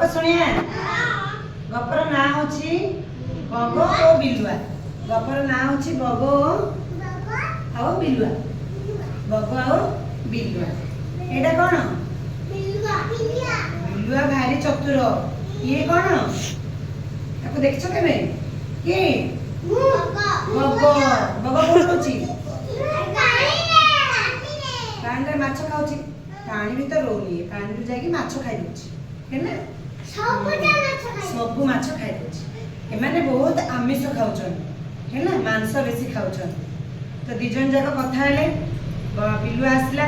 ଗପ ଶୁଣିବା। ଗପର ନାଁ ହେଉଛି ବଗ ଓ ବିଲୁଆ। ଗପର ନାଁ ହେଉଛି ବଗ ଆଉ ବିଲୁଆ। ବଗ ଆଉ ବିଲୁଆ। ଏଇଟା କ'ଣ? ବିଲୁଆ ଭାରି ଚତୁର। ଇଏ କ'ଣ? ତାକୁ ଦେଖିଛ କେବେ? କିଏ? ବଗ। ବଗ କୋଉଠି ରହୁଛି? ପାଣିରେ ମାଛ ଖାଉଛି। ପାଣି ଭିତରେ ରହୁନି, ପାଣିରୁ ଯାଇକି ମାଛ ଖାଇ ଦଉଛି। ହେଲା, ସବୁ ମାଛ ଖାଇଦଉଛି। ଏମାନେ ବହୁତ ଆମିଷ ଖାଉଛନ୍ତି, ହେଲା, ମାଂସ ବେଶୀ ଖାଉଛନ୍ତି। ତ ଦି ଜଣ ଯାକ କଥା ହେଲେ। ବିଲୁଆ ଆସିଲା।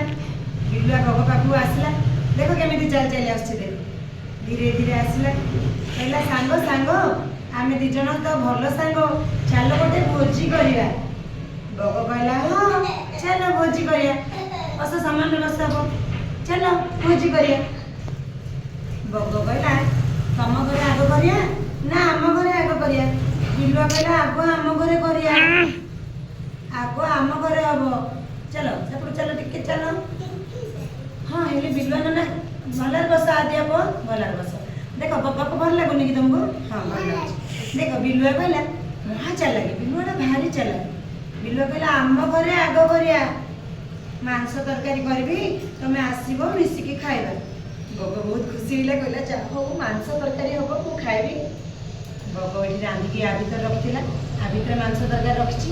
ବିଲୁଆ ବଗ ପାଖକୁ ଆସିଲା। ଦେଖ, କେମିତି ଚାଲି ଚାଲି ଆସୁଛି ଦେଖ। ଧୀରେ ଧୀରେ ଆସିଲା। କହିଲା, "ସାଙ୍ଗ, ସାଙ୍ଗ, ଆମେ ଦି ଜଣ ତ ଭଲ ସାଙ୍ଗ। ଚାଲ, ଗୋଟେ ଭୋଜି କରିବା।" ବଗ କହିଲା, "ହଁ, ଚାଲ ଭୋଜି କରିବା। ବସ, ସାମାନ୍ୟ ବସ ହବ। ଚାଲ ଭୋଜି କରିବା।" ବଗ କହିଲା, "ତମ ଘରେ ଆଗ କରିବା ନା ଆମ ଘରେ ଆଗ କରିବା?" ବିଲୁଆ କହିଲା, "ଆଗ ଆମ ଘରେ କରିବା, ଆଗ ଆମ ଘରେ ହବ। ଚାଲ, ସେପଟୁ ଚାଲ, ଟିକେ ଚାଲ।" ହଁ, ହେଲେ ବିଲୁଆ ନନା, ଭଲରେ ବସ। ଆଦି ପୁଅ, ଭଲରେ ବସ। ଦେଖ, ଗପ ଭଲ ଲାଗୁନି କି ତମକୁ? ହଁ, ଭଲ ଲାଗୁଛି। ଦେଖ, ବିଲୁଆ କହିଲା, ମହା ଚାଲାକି ବିଲୁଆଟା, ଭାରି ଚାଲାକି। ବିଲୁଆ କହିଲା, "ଆମ ଘରେ ଆଗ କରିବା। ମାଂସ ତରକାରୀ କରିବି, ତମେ ଆସିବ, ମିଶିକି ଖାଇବା।" ବଗ ବହୁତ ଖୁସି ହେଲା। କହିଲା, "ଯାହା ହଉ, ମାଂସ ତରକାରୀ ହବ, ମୁଁ ଖାଇବି।" ବଗ ଏଠି ରାନ୍ଧିକି ଆ ଭିତରେ ରଖିଥିଲା। ଆ ଭିତରେ ମାଂସ ତରକାରୀ ରଖିଛି।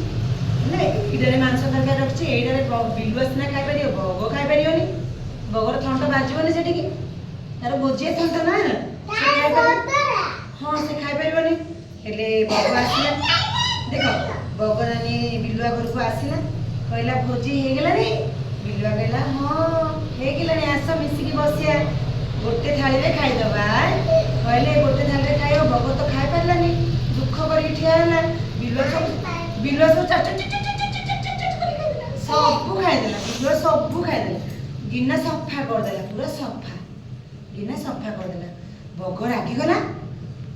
ହେଲେ ଏଇଟାରେ ମାଂସ ତରକାରୀ ରଖିଛି। ଏଇଟାରେ ବିଲୁଆ ସିନା ଖାଇପାରିବ, ବଗ ଖାଇପାରିବନି। ବଗର ଥଣ୍ଟ ବାଜିବନି ସେଠିକି। ତାର ଗୋଜିଏ ଥଣ୍ଟ ନା, ସେ ଖାଇପାରିବ? ହଁ, ସେ ଖାଇପାରିବନି। ହେଲେ ବଗ ଆସିଲା। ଦେଖ, ବଗ ନାନୀ ବିଲୁଆ ଘରକୁ ଆସିଲା। କହିଲା, "ଭୋଜି ହେଇଗଲାଣି?" ବିଲୁଆ କହିଲା, "ହଁ, ହେଇଗଲାଣି। ଆସ, ମିଶିକି ବସିବା, ଗୋଟେ ଥାଳିରେ ଖାଇଦବା।" କହିଲେ, ଗୋଟେ ଥାଳିରେ ଖାଇବ। ବଗ ତ ଖାଇପାରିଲାନି, ଦୁଃଖ କରିକି ଠିଆ ହେଲା। ବିଲୁଆ ସବୁ, ବିଲୁଆ ସବୁ ଚାଟ ଚାଟ ଚାଟ ଚାଟ ଚାଟ ଚାଟ ଚାଟ କରି ଖାଇଦେଲା। ସବୁ ଖାଇଦେଲା ବିଲୁଆ, ସବୁ ଖାଇଦେଲା। ଗିନା ସଫା କରିଦେଲା, ପୁରା ସଫା, ଗିନା ସଫା କରିଦେଲା। ବଗ ରାଗିଗଲା।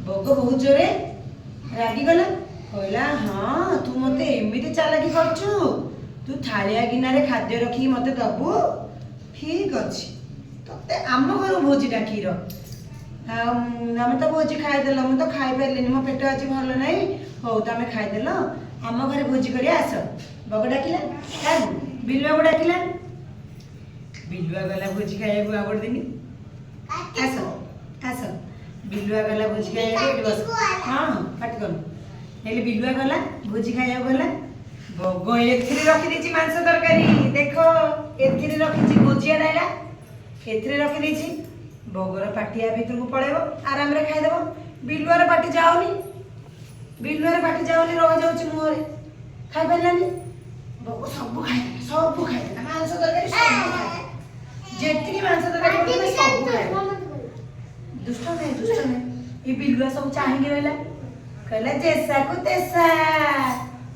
ବଗ ବହୁତ ଜୋରେ ରାଗିଗଲା। କହିଲା, "ହଁ, ତୁ ମତେ ଏମିତି ଚାଲାକି କରୁଛୁ? ତୁ ଥାଳିଆ ଗିନାରେ ଖାଦ୍ୟ ରଖିକି ମତେ ଦବୁ? ଠିକ ଅଛି, ତତେ ଆମ ଘରୁ ଭୋଜି ଡାକିର। ଆଉ ଆମେ ତ ଭୋଜି ଖାଇଦେଲ, ମୁଁ ତ ଖାଇପାରିଲିନି, ମୋ ପେଟ ଆଜି ଭଲ ନାହିଁ। ହଉ, ତମେ ଖାଇଦେଲ, ଆମ ଘରେ ଭୋଜି କରିବା, ଆସ।" ବଗ ଡାକିଲା। କାହାକୁ? ବିଲୁଆକୁ ଡାକିଲା। ବିଲୁଆ ଗଲା ଭୋଜି ଖାଇବାକୁ। ଆଉ ଗୋଟେ ଦିନ, ଆସ ଆସ। ବିଲୁଆ ଗଲା ଭୋଜି ଖାଇବାକୁ। ଏଠି ବସ। ହଁ, ପାଟି କର। ହେଲେ ବିଲୁଆ ଗଲା, ଭୋଜି ଖାଇବାକୁ ଗଲା। ବଗ ଏଥିରେ ରଖିଦେଇଛି ମାଂସ ତରକାରୀ। ଦେଖ, ଏଥିରେ ରଖିଛି। ଗୋଜିଆ ନାଇଲା, ଏଥିରେ ରଖିଦେଇଛି। ବଗର ପାଟି ଆ ଭିତରକୁ ପଳେଇବ, ଆରାମରେ ଖାଇଦେବ। ବିଲୁଆର ପାଟି ଯାଉନି, ବିଲୁଆର ପାଟି ଯାଉନି, ରହିଯାଉଛି ମୁହଁରେ, ଖାଇପାରିଲାନି। ବଗ ସବୁ ଖାଇଦେଲା, ସବୁ ଖାଇଦେଲା। ମାଂସ ତରକାରୀ ସବୁ ଖାଇଦେଲା। ଯେତିକି ମାଂସ ତରକାରୀ ବନେଇଲା, ସବୁ ଖାଇଦେଲା। ଦୁଷ୍ଟ ନାହିଁ, ଦୁଷ୍ଟ ନାହିଁ। ଏ ବିଲୁଆ ସବୁ ଚାହିଁକି ରହିଲା। କହିଲା, "ଯେସାକୁ ତେସା।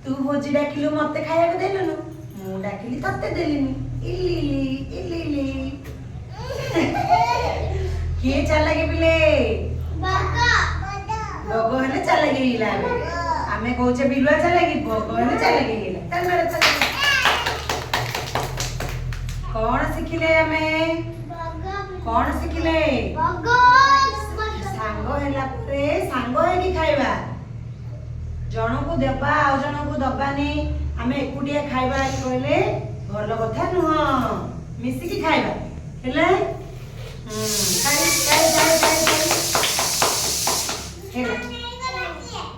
ତୁ ଭୋଜି ଡାକିଲୁ, ମତେ ଖାଇବାକୁ ଦେଲୁନୁ। ମୁଁ ଡାକିଲି, ତତେ ଦେଲିନି। ଇଲିଲି ଇଲିଲି।" କିଏ ଚାଲାକି ପିଲେ? ବଗ ହେଲେ ଚାଲାକି ହେଇଗଲା। ଆମେ କହୁଛେ ବିଲୁଆ ଚାଲାକି, ବଗ ହେଲେ ଚାଲାକି ହେଇଗଲା। ଚାଲ ମାର, ଚାଲ। କଣ ଶିଖିଲେ ଆମେ? କଣ ଶିଖିଲେ? ସାଙ୍ଗ ହେଲା ପରେ ସାଙ୍ଗ ହେଇକି ଖାଇବା। ଜଣକୁ ଦେବା, ଆଉ ଜଣକୁ ଦବାନି, ଆମେ ଏକୁଟିଆ ଖାଇବା କହିଲେ ଭଲ କଥା ନୁହଁ। ମିଶିକି ଖାଇବା ହେଲା। ତାଳି, ତାଳି, ତାଳି, ତାଳି, ତାଳି। ହେଲା।